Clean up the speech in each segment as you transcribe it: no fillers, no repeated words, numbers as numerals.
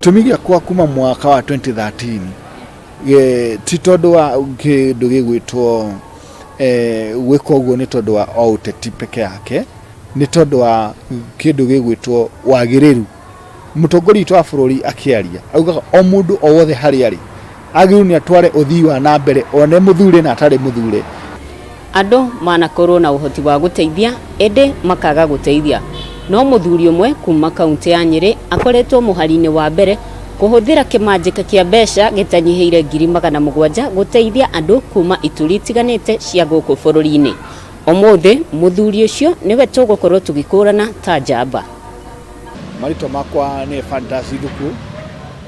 Gĩtũmi gĩakwa kuma mwaka wa 2013 ti tondũ wa kĩndũ gĩgwĩtwo gwĩka ũguo nĩ tondũ wa o ũteti peke yake, nĩ tondũ wa kĩndũ gĩgwĩtwo wagĩrĩru. Mũtongoria witũ wa bũrũri akĩaria augaga o mũndũ o wothe harĩa arĩ agĩrĩirwo nĩ atware ũthii wa na mbere one mũthure na atarĩ mũthure. Andũ manakorwo na ũhoti wa gũteithia ĩndĩ makaga gũteithia. No mũthuri ũmwe kuma kauntĩ ya Nyĩrĩ akoretwo mũhari-inĩ wa mbere kũhũthĩra kĩmanjĩka kĩa mbeca gĩtanyihĩire 700,000 gũteithia andũ kuma ituri itiganĩte cia gũkũ bũrũri-inĩ. Ũmũthĩ mũthuri ũcio nĩwe tũgũkorwo tũgĩkũrana ta njamba. Marĩtwa makwa nĩ Ephantus Ithuku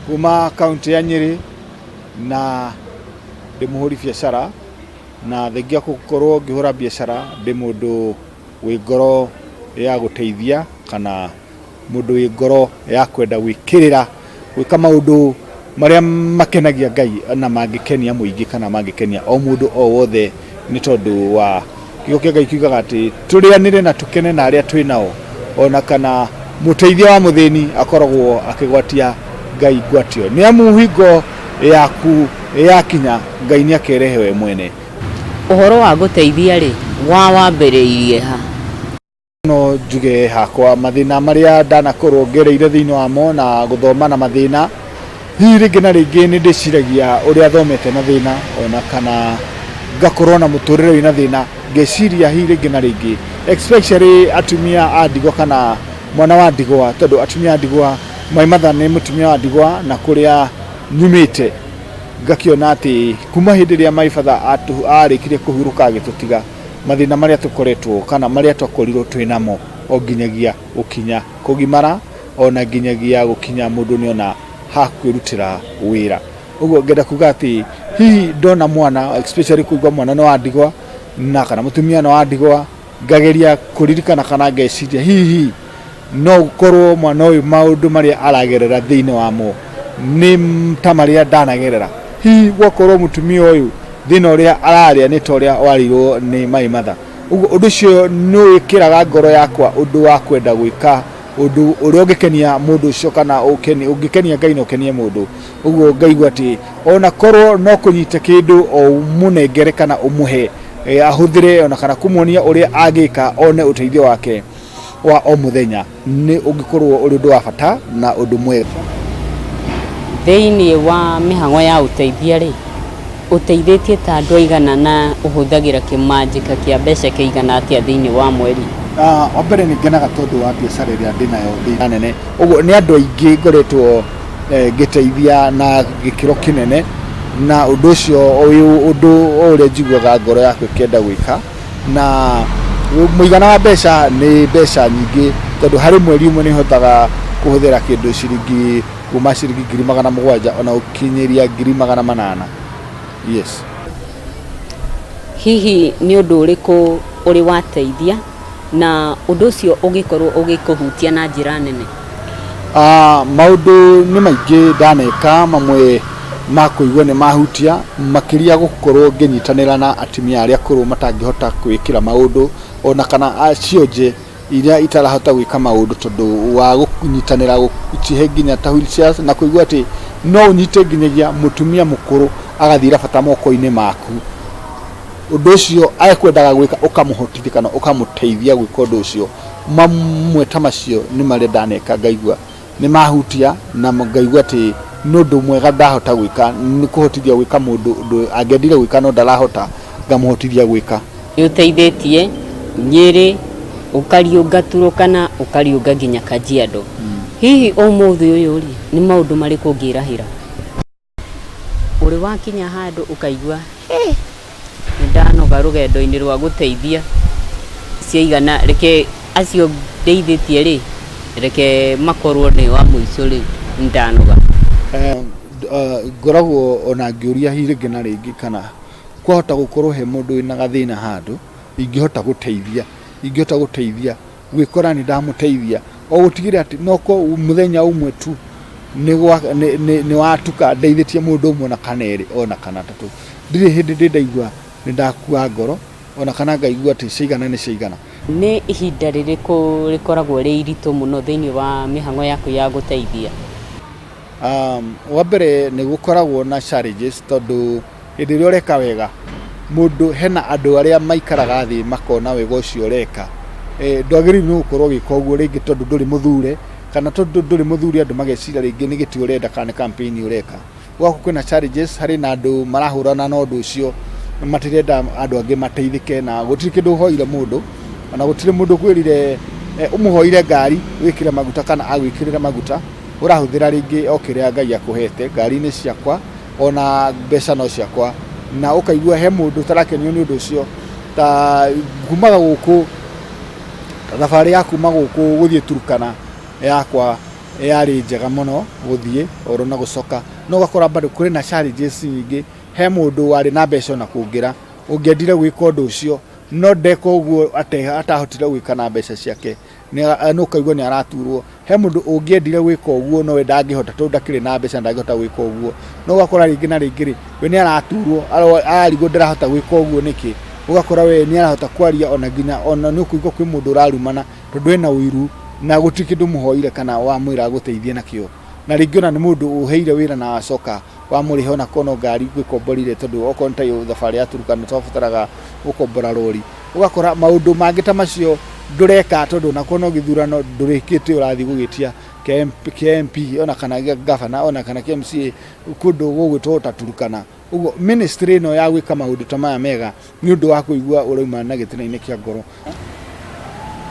kuma kaũntĩ ya Nyĩrĩ na ndĩ mũhũri biacara na thengia gũkorwo ngĩhũra biacara ndĩ mũndũ wĩ ngoro ya gũteithia kana mũndũ wĩ ngoro ya kwenda gwĩkĩrĩra gwĩka maũndũ marĩa makenagia Ngai na mangĩkenia mũingĩ kana mangĩkenia o mũndũ o wothe nĩ tondũ wa kiugo kĩa Ngai kiugaga atĩ tũrĩanĩre na tũkene na arĩa twĩ nao ona kana mũteithia wa mũthĩni akoragwo akĩgwatia Ngai ngwatio nĩ amu hingo yaku yakinya Ngai nĩ akerehe we mwene. Ũhoro wa gũteithia-rĩ, wa wambĩrĩirie ha? No njuge hakwa mathĩna marĩa ndanakorwo ngereire thĩinĩ wamo na gũthoma na mathĩna, hihi rĩngĩ na rĩngĩ nĩ ndĩciragia ũrĩa thomete na thĩna ona kana ngakorwo na mũtũrĩre wĩna thĩna, ngeciria hihi rĩngĩ na rĩngĩ especially atumia a ndigwa kana mwana wa ndigwa, tondũ atumia a ndigwa, my mother nĩ mũtumia wa ndigwa na kũrĩa nyumĩte ngakĩona atĩ kuma hĩndĩ ĩrĩa my father arĩkirie kũhurũka agĩtũtiga, mathĩna marĩa tũkoretwo kana marĩa twakorirwo twĩ namo o nginyagia gũkinya kũgimara ona nginyagia gũkinya mũndũ nĩ ona ha kwĩrutĩra wĩra. Ũguo ngenda kuga atĩ hihi ndona mwana especially kũigua mwana nĩ wa ndigwa na kana mũtumia nĩ wa ndigwa, ngageria kũririkana kana ngeciria hihi no gũkorwo mwana ũyũ maũndũ marĩa aragerera thĩinĩ wamo nĩ ta marĩa ndanagerera. Hihi gwakorwo mũtumia ũyũ thĩna ũrĩa ararĩa nĩ ta ũrĩa warĩirwo nĩ my mother. Ũguo ũndũ ũcio nĩ wĩkĩraga ngoro yakwa ũndũ wa kwenda gwĩka ũndũ ũrĩa ũngĩkenia mũndũ ũcio kana ũngĩkenia Ngai na ũkenie mũndũ. Ũguo ngaigua atĩ ona korwo no kũnyita kĩndũ o ũmũnengere kana ũmũhe ahũthĩre ona kana kũmuonia ũrĩa angĩka one ũteithio wake wa o mũthenya nĩ ũngĩkorwo ũrĩ ũndũ wa bata na ũndũ mwega. Thĩinĩ wa mĩhang'o ya ũteithia rĩ, ũteithĩtie ta andũ aigana na ũhũthagĩra kĩmanjĩka kĩa mbeca kĩigana atĩa thĩinĩ wa mweri? Wa mbere nĩ ngenaga tondũ wa biacara ĩrĩa ndĩnayo ndĩ nene, ũguo nĩ andũ aingĩ ngoretwo ngĩteithia na gĩkĩro kĩnene, na ũndũ ũcio wĩ ũndũ ũrĩa njiguaga ngoro yakwa ĩkĩenda gwĩka. Na mũigana wa mbeca nĩ mbeca nyingĩ tondũ harĩ mweri ũmwe nĩ hotaga kũhũthĩra kĩndũ ciringi kuma ciringi 700,000 ona gũkinyĩria 800,000. Yes. Hihi nĩ ũndũ ũrĩkũ ũrĩ wateithia na ũndũ ũcio ũgĩkorwo ũgĩkũhutia na njĩra nene? Maũndũ nĩ maingĩ ndaneka mamwe ma kũigua nĩ mahutia, makĩria gũkorwo ngĩnyitanĩra na atumia arĩa akũrũ matangĩhota kwĩĩkĩra maũndũ, ona kana cionje iria itarahota gwĩka maũndũ tondũ wa kũnyitanĩra gũcihe nginya ta wheelchairs na kũigua atĩ no ũnyite nginyagia mũtumia mũkũrũ agathiĩra bata moko-inĩ maku. Ũndũ ũcio ekwendaga gwĩka ũkamũhotithia kana ũkamũteithia gwĩka ũndũ ũcio. Mamwe ta macio nĩ marĩa ndaneka ngaigua nĩ mahutia na ngaigua atĩ nĩ ũndũ mwega ndahota gwĩka, nĩ kũhotithia gwĩka mũndũ ũndũ angĩendire gwĩka no ndarahota, ngamũhotithia gwĩka. Nĩ ũteithĩtie Nyĩrĩ, ũkariũnga Turũkana, ũkariũnga nginya Kajiado. Hihi ũmũthĩ ũyũ-rĩ, nĩ maũndũ marĩkũ ũngĩrahĩra? Ũrĩ wakinya handũ ũkaigua hĩ, nĩ ndanoga rũgendo-inĩ rwa gũteithia ciaigana, reke acio ndeithĩtie rĩ, reke makorwo nĩo a mũico rĩ, nĩ ndanoga. Ngoragwo ona ngĩũria hihi rĩngĩ na rĩngĩ kana kwahota gũkorwo he mũndũ wĩna gathĩna handũ ingĩhota gũteithia, ingĩhota gũteithia gwĩkora nĩ ndamũteithia o gũtigĩrĩra atĩ no korwo mũthenya ũmwe tu nĩ watuka ndeithĩtie mũndũ ũmwe ona kana erĩ ona kana atatũ. Ndirĩ hĩndĩ ndĩ ndaigua nĩ ndakua ngoro ona kana ngaigua atĩ ciaigana nĩ ciaigana. Nĩ ihinda rĩrĩkũ rĩkoragwo rĩ iritũ mũno thĩinĩ wa mĩhang'o yaku ya gũteithia? Wa mbere nĩ gũkoragwo na challenges tondũ hĩndĩ ĩrĩa ũreka wega mũndũ hena andũ arĩa maikaraga thĩ makona wega ũcio ũreka. Ndwagĩrĩirwo nĩ gũkorwo ũgĩka ũguo rĩngĩ tondũ ndũrĩ mũthure kana tondũ ndũrĩ mũthure andũ mageciria rĩngĩ nĩ gĩtĩ ũrenda kana nĩ campaign ũreka. Gwaku kwĩna challenges, harĩ na andũ marahũrana na ũndũ ũcio matirenda andũ angĩ mateithĩke na gũtirĩ kĩndũ ũhoire mũndũ ona gũtirĩ mũndũ ũkwĩrire ũmũhoire ngari wĩkĩre maguta kana agwĩkĩrĩre maguta, ũrahũthĩra rĩngĩ o kĩrĩa Ngai akũhete, ngari nĩ ciakwa ona mbeca no ciakwa, na ũkaigua he mũndũ ũtarakenio nĩ ũndũ ũcio, ta kumaga gũkũ, thabarĩ ya kuma gũkũ gũthiĩ Turkana yakwa yarĩ njega mũno gũthiĩ oro na gũcoka, no ũgakora bado kũrĩ na challenges nyingĩ, he mũndũ warĩ na mbeca ona kũngĩra, ũngĩendire gwĩka ũndũ ũcio, no ndeka ũguo atahotire gwĩka na mbeca ciake, nĩ ũkaigua nĩ araturwo. He mũndũ ũngĩendire gwĩka ũguo no we ndangĩhota tondũ ndakĩrĩ na mbeca ndangĩhota gwĩka ũguo, no ũgakora rĩngĩ na rĩngĩ rĩ, we nĩ araturwo, ararigwo ndarahota gwĩka ũguo nĩkĩ, ũgakora we nĩ arahota kwaria ona nginya ona nĩ ũkũigua kwĩ mũndũ ũrarumana tondũ ena ũiru na gũtirĩ kĩndũ ũmũhoire kana wamwĩra agũteithie nakĩo, na rĩngĩ ona nĩ mũndũ ũheire wĩra na wacoka wamũrĩha ona korwo no ngari ũgĩkomborire tondũ okorwo nĩ ta thabarĩ ya Turkana twabataraga gũkombora rori, ũgakora maũndũ mangĩ ta macio ndũreka tondũ ona korwo no gĩthurano ndũrĩkĩtie ũrathiĩ gũgĩtia kĩa MP ona kana gĩa gavana ona kana kĩa MCA kũndũ gũgwĩtwo ta Turkana. Ũguo ministry ĩno ya gwĩka maũndũ ta maya mega nĩ ũndũ wa kũigua ũrauma na gĩtina-inĩ kĩa ngoro.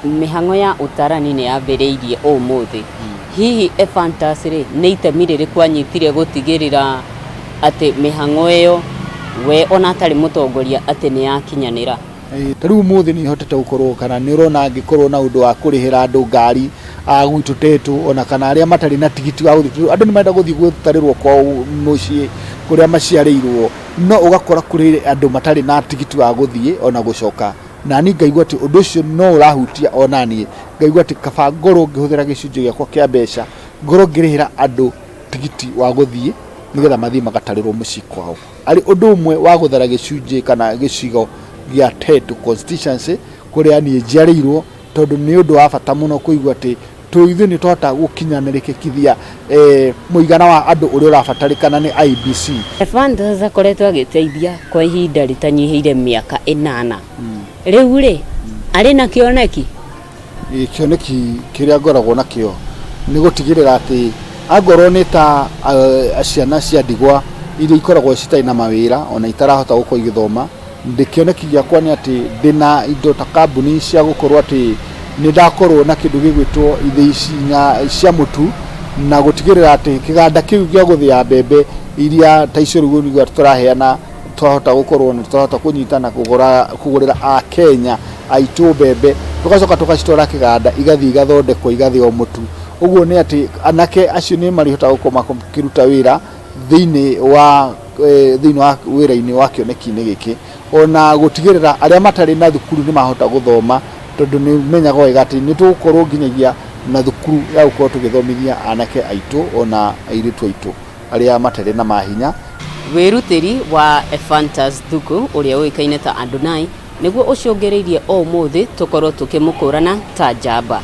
Mĩhang'o ya ũtarani nĩ yambĩrĩirie ũmũthĩ. Hihi Ephantus rĩ, nĩ itemi rĩrĩkũ anyitire gũtigĩrĩra atĩ mĩhang'o ĩyo we ona atarĩ mũtongoria atĩ nĩ yakinyanĩra? Ta rĩu ũmũthĩ nĩ hotete gũkorwo kana nĩ ũrona ngĩkorwo na ũndũ wa kũrĩhĩra andũ ngari a gwitũ Tetu ona kana arĩa matarĩ na tigiti wa gũthiĩ, tondũ andũ nĩ marenda gũthiĩ gũtarĩrwo kwao mũciĩ kũrĩa maciarĩirwo, no ũgakora kũrĩ andũ matarĩ na tigiti wa gũthiĩ ona gũcoka. Na niĩ ngaigua atĩ ũndũ ũcio no ũrahutia ona niĩ, ngaigua atĩ kaba ngorwo ngĩhũthĩra gĩcunjĩ gĩakwa kĩa mbeca ngorwo ngĩrĩhĩra andũ tigiti wa gũthiĩ nĩgetha mathiĩ magatarĩrwo mũciĩ kwao. Arĩ ũndũ ũmwe wa gũthara gĩcunjĩ kana gĩcigo gĩa Tetu constituency kũrĩa niĩ njiarĩirwo, tondũ nĩ ũndũ wa bata mũno kũigua atĩ ithuĩ nĩ twahota gũkinyanĩrĩkithia mũigana wa andũ ũrĩa ũrabatarĩkana nĩ IEBC. Ephantus akoretwo agĩteithia kwa ihinda rĩtanyihĩire mĩaka ĩnana. Rĩu rĩ, arĩ na kĩoneki? Kĩoneki kĩrĩa ngoragwo nakĩo nĩ gũtigĩrĩra atĩ angorwo nĩ ta ciana cia ndigwa iria ikoragwo citarĩ na mawĩra ona itarahota gũkorwo igĩthoma, Kĩoneki gĩakwa nĩ atĩ ndĩna indo ta kambuni cia gũkorwo atĩ nĩ ndakorwo na kĩndũ gĩgwĩtwo ithĩi cia mũtu na gũtigĩrĩra atĩ kĩganda kĩu gĩa gũthĩa mbembe iria ta icio rĩu nĩguo tũraheana twahota gũkorwo nĩ twahota kũnyita na kũgũra kũgũrĩra akenya aitũ mbembe tũgacoka tũgacitwara kĩganda igathiĩ igathondekwo igathĩo mũtu. Ũguo nĩ atĩ anake acio nĩ marĩhotaga gũkorwo makĩruta wĩra thĩinĩ wa thĩinĩ wa wĩra-inĩ wa kĩoneki-inĩ gĩkĩ, ona gũtigĩrĩra arĩa matarĩ na thukuru nĩ mahota gũthoma, tondũ nĩ menyaga wega atĩ nĩ tũgũkorwo nginyagia na thukuru ya gũkorwo tũgĩthomithia anake aitũ ona airĩtu aitũ arĩa matarĩ na mahinya. Wĩrutĩri wa Ephantus Thuku ũrĩa ũĩkaine ta Adonai nĩguo ũcũngĩrĩirie ũmũthĩ tũkorwo tũkĩmũkũrana ta njamba.